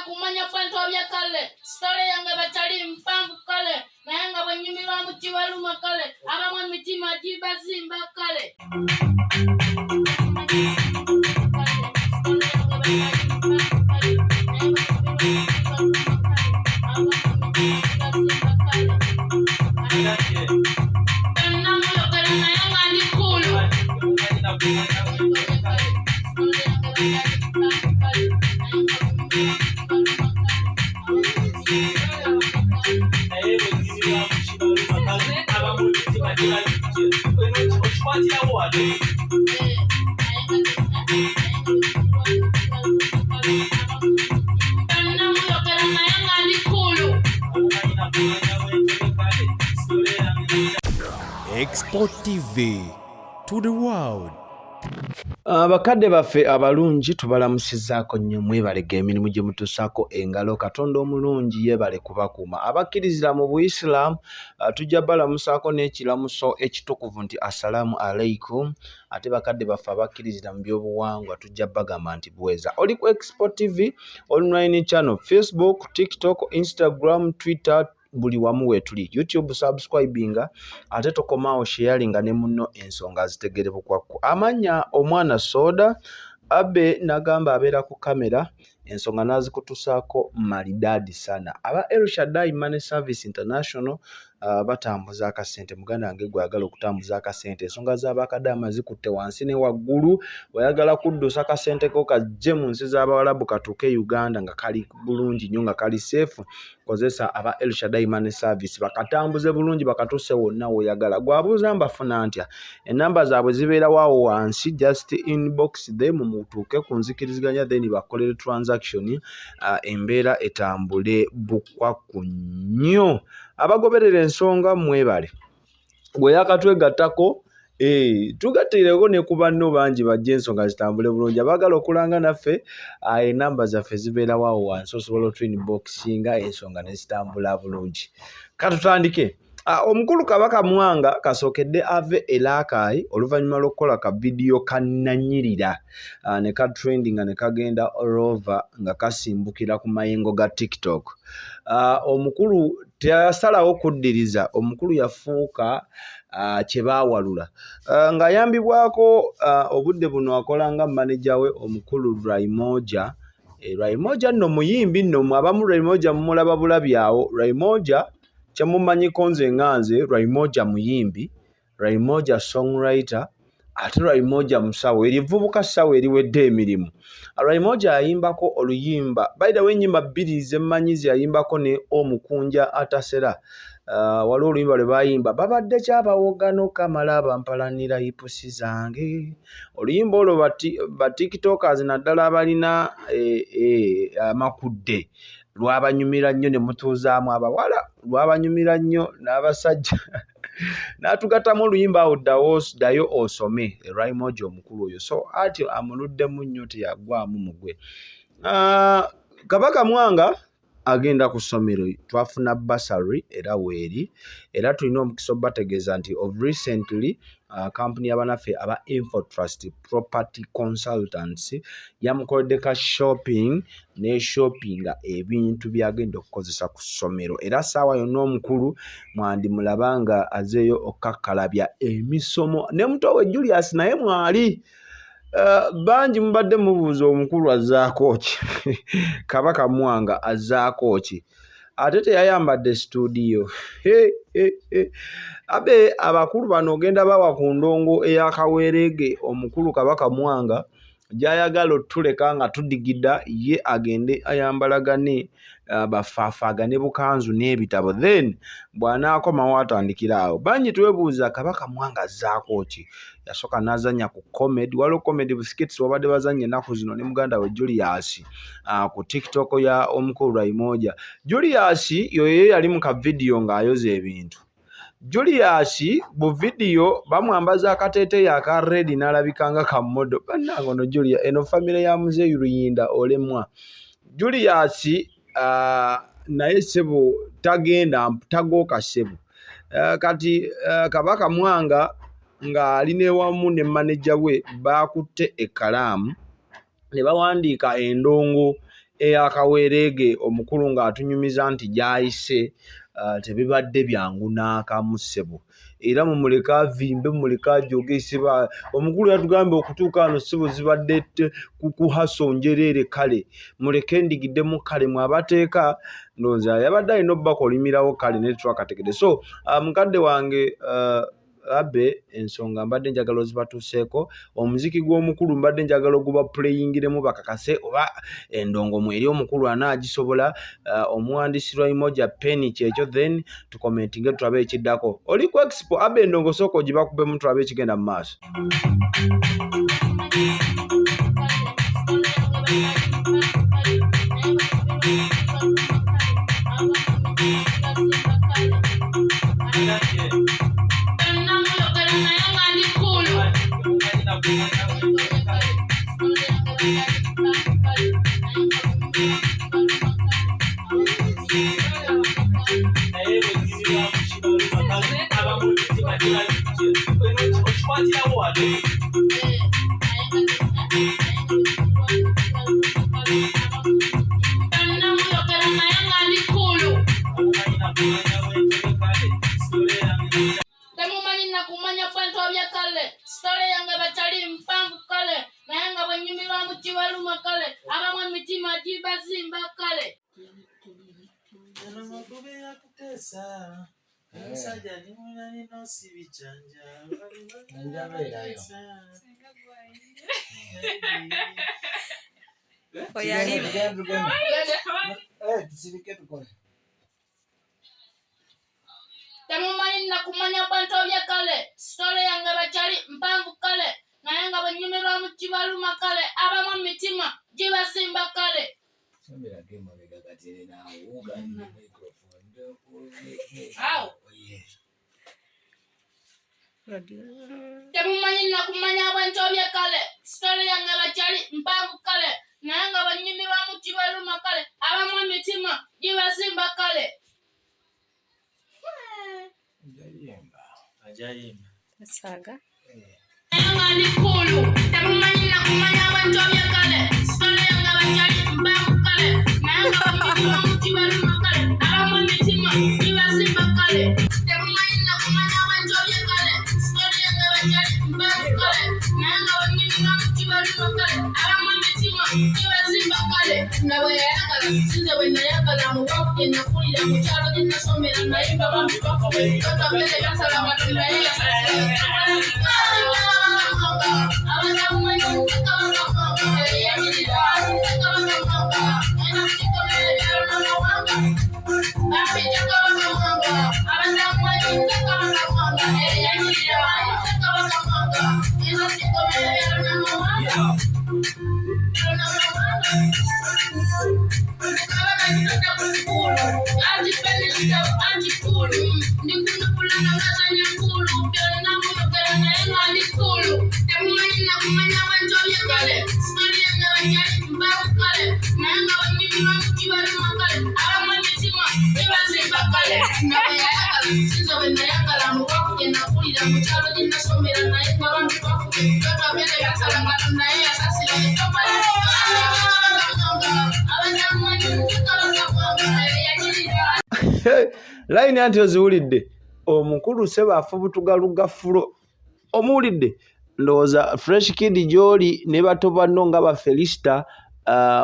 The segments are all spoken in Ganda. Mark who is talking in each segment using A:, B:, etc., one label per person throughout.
A: Kumanya bwentobye kale sitole yange bakyali mpanvu kale naye nga bwe nnyumirwamu kibaluma kale abamu emitima gibazimba kale.
B: Export TV to the world.
C: Abakadde baffe abalungi tubalamusizaako nnyo, mwebalega emirimu gye mutuusaako engalo. Katonda omulungi yeebale kubakuuma. Abakkirizira mu Buyisiraamu tujja balamusaako n'ekiramuso ekitukuvu nti assalaamu alaikum. Ate bakadde baffe abakkirizira mu byobuwangwa tujja bagamba nti bweza. Oli ku Expo TV online channel, Facebook, TikTok, Instagram, Twitter, buli wamu weetuli. YouTube subscribinga, ate tokomaawo sharinga ne munno ensonga azitegere bukwakku. Amannya omwana soda Abe nagamba abeera ku kamera ensonga n'azikutusaako malidaadi sana. Aba El Shaddai Money Service International batambuza akasente. Muganda wange gwe ayagala okutambuza akasente, ensonga z'abakadaama zikutte wansi ne waggulu. Oyagala kuddusa akasente ko kajje mu nsi z'Abawalabu katuuke e Uganda nga kali bulungi nnyo, nga kali seefu, kozesa aba El Shaddai Money Service bakatambuze bulungi bakatuuse wonna w'oyagala. Gwabuuza mbafuna ntya? Ennamba zaabwe zibeera waawo wansi, just inbox them mutuuke ku nzikiriziganya, then bakolere transaction, embeera etambule bukwakku nnyo. Abagoberera ensonga mwebale, gwe yakatwegattako tugattireko ne ku banno bangi bajje ensonga zitambule bulungi. Abaagala okulanga naffe, enamba zaffe zibeera waawo wansi, osobola otwinboxinga ensonga ne zitambula bulungi. Katutandike. Omukulu Kabaka Mwanga kasookedde ave e Rakai oluvannyuma lw'okukola ka vidiyo kannanyirira ne ka trendinga ne kagenda all over nga kasimbukira ku mayengo ga TikTok. Omukulu teyasalawo kuddiriza, omukulu yafuuka kye baawalula ng'ayambibwako obudde buno akola nga maneja we omukulu Raimoja. Raimoja nno muyimbi nno, abamu Raimoja mumulaba bulabi awo. Raimoja kyemumanyiko nze nga nze, Raimoja muyimbi, Raimoja songwriter, ate Raimoja musawo, erivubuka ssawo eriwedde emirimu. Raimoja yayimbako oluyimba, by the way ennyimba bbiri ze mmanyi ze yayimbako ne Omukunja Atasera. Waliwo oluyimba lwe bayimba babadde kyabawogano kamala bampalanira hipusi zange. Oluyimba olwo ba tiktokers naddala abalina amakudde lwabanyumira nnyo ne mutuuzaamu abawala, lwabanyumira nnyo n'abasajja n'atugattamu oluyimba awo ddawo ddayo osome Raimoja omukulu oyo. So ati amuluddemu nnyo, teyagwamu mugwe. Kabaka Mwanga agenda ku ssomero, twafuna bursary era weeri, era tulina omukisa obbategeeza nti of recently kampuni y'abanaffe aba Infotrust Property Consultants yamukoledde ka shopping ne shoppinga ebintu by'agenda okukozesa ku ssomero, era ssaawa yonna omukulu mwandimulaba nga azeeyo okukakkalabya emisomo ne muto we Julius naye mwali. Bangi mubadde mubuuza omukulu azzaako ki, Kabaka Mwanga azzaako ki, ate teyayambadde situdiyo. Abe abakulu bano ogenda bawa ku ndongo ey'akaweerege omukulu Kabaka Mwanga gy'ayagala otuleka nga tudigida, ye agende ayambalagane bafaafaagane bukanzu n'ebitabo, then bw'anaakomawo atandikira awo. Bangi twebuuza Kabaka Mwanga azzaako ki. Yasooka n'azannya ku comedy, waliwo comedy skits wabadde bazannya ennaku zino ne muganda we Julius ku TikTok ya omukulu Raimoja. Julius yoyo yali mu ka vidiyo ng'ayoza ebintu. Julius bu vidiyo bamwambaza akateeteeyi aka red n'alabika nga ka model. Bannange ono Julius, eno famire ya Muzeeyi Luyinda olemwa. Julius naye ssebo tagenda tagooka ssebo. Kati Kabaka Mwanga ng'ali ne wamu ne maneja we baakutte ekkalaamu ne bawandiika endongo Eyakaweereege omukulu ng'atunyumiza nti gy'ayise tebibadde byangu n'akamu ssebo era mumuleke avimbe mumuleke ajoge siba omukulu yatugambye okutuuka wano ssebo zibadde ku haso njereere kale muleke ndigiddemu kale mwe abateeka ndowooza yabadde alina obbakolimirawo kale naye tetwakategedde so mukadde wange Abe ensonga mbadde njagala ozibatuuseeko omuziki gw'omukulu mbadde njagala oguba puleyingiremu bakakase oba endongo mweri omukulu anaagisobola omuwandiisi lwa peni kyekyo then tukomentinge tulabe ekiddako oli ku expo abe endongo sooka ogibakubemu tulabe ekigenda mu maaso.
A: Temumanyi nakumanya bwentobya kale sitole yange batali mpanvu kale naye nga bwenyumirwamu kibaluma kale abamu emitima gibazimba kale. Temumanyi nakumanya bwentobya kale sitole yange bakyali mpanvu kale naye nga bwenyumirwamu kibaluma kale abamu emitima gibazimba kale. Temumanyi nakumanya bwentobya kale sitole yange bakyali mpanvu kale naye nga bwenyumirwamu kibaluma kale abamu emitima gibazimba kale. Naye nga ndi kulu temumanyi nakumanya bwentobya kale sitole yange bakyali mpanvu kale naye nga bwenyumirwamu kibaluma kale abamu emitima gibazimba kale. Temumanyi nakumanya bwentobya kale sitole yange bakyali mpanvu kale naye nga bwenyumirwamu kibaluma kale abamu emitima gibazimba kale. Nga bwe yayagala sinze bwe nayagala mu bwavu gye nakulira mu kyalo gye nasomera naye nga bambi bakobere byasala naye
C: Layini anti oziwulidde omukulu ssebo afubutuka lugafulo omuwulidde ndowooza Fresh Kid gy'oli ne bato banno nga ba Felista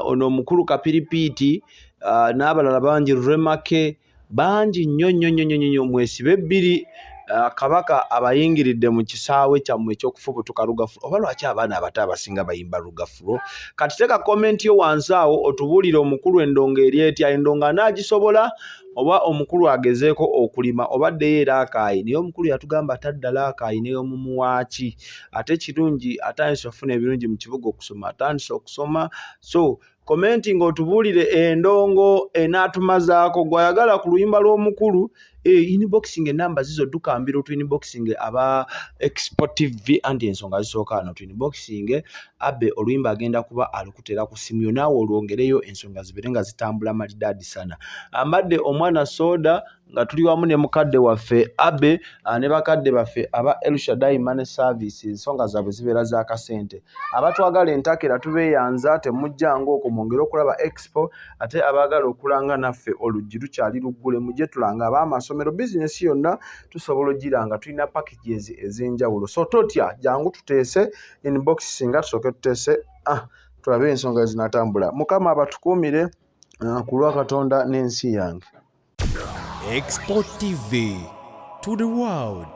C: ono omukulu Kapiripiiti n'abalala bangi Remake bangi nnyo nnyo nnyo nnyo nnyo mwesibe ebbiri Kabaka abayingiridde mu kisaawe kyammwe eky'okufubutuka lugafulo oba lwaki abaana abato abasinga bayimba lugafulo. Kati teeka komenti yo wansi awo otubuulire omukulu endongo eri etya, endongo anaagisobola oba omukulu agezeeko okulima oba addeyo era akaayi. Naye omukulu yatugamba tadda laakaayi n'ey'omumuwaaki ate kirungi atandise okufuna ebirungi mu kibuga okusoma atandise okusoma. So komenti ng'otubuulire endongo enaatumazaako gw'ayagala ku luyimba lw'omukulu Inboxing enamba zizo dukambira otu inboxing aba Expo TV, anti ensonga zisooka wano. Tu inboxing Abe, oluyimba agenda kuba alukutera ku simu yo, naawe olwongereyo, ensonga zibeere nga zitambula malidaadi sana. Ambadde omwana soda nga tuli wamu ne mukadde waffe Abe, ne bakadde baffe aba Elshadai Money Service. Ensonga zaabwe zibeera za kasente. Abatwagala entakera tubeeyanza, temujjanga okwo, mwongere okulaba Expo. Ate abaagala okulanga naffe, oluggi lukyali luggule, mujje tulanga. Ab'amasomero, bizinesi yonna tusobola ogiranga, tulina packages ez'enjawulo. So totya, jangu tuteese inbox, singa tusooke tuteese, tulabe ensonga zinatambula. Mukama abatukuumire, ku lwa Katonda n'ensi yange.
B: Expo TV to the world.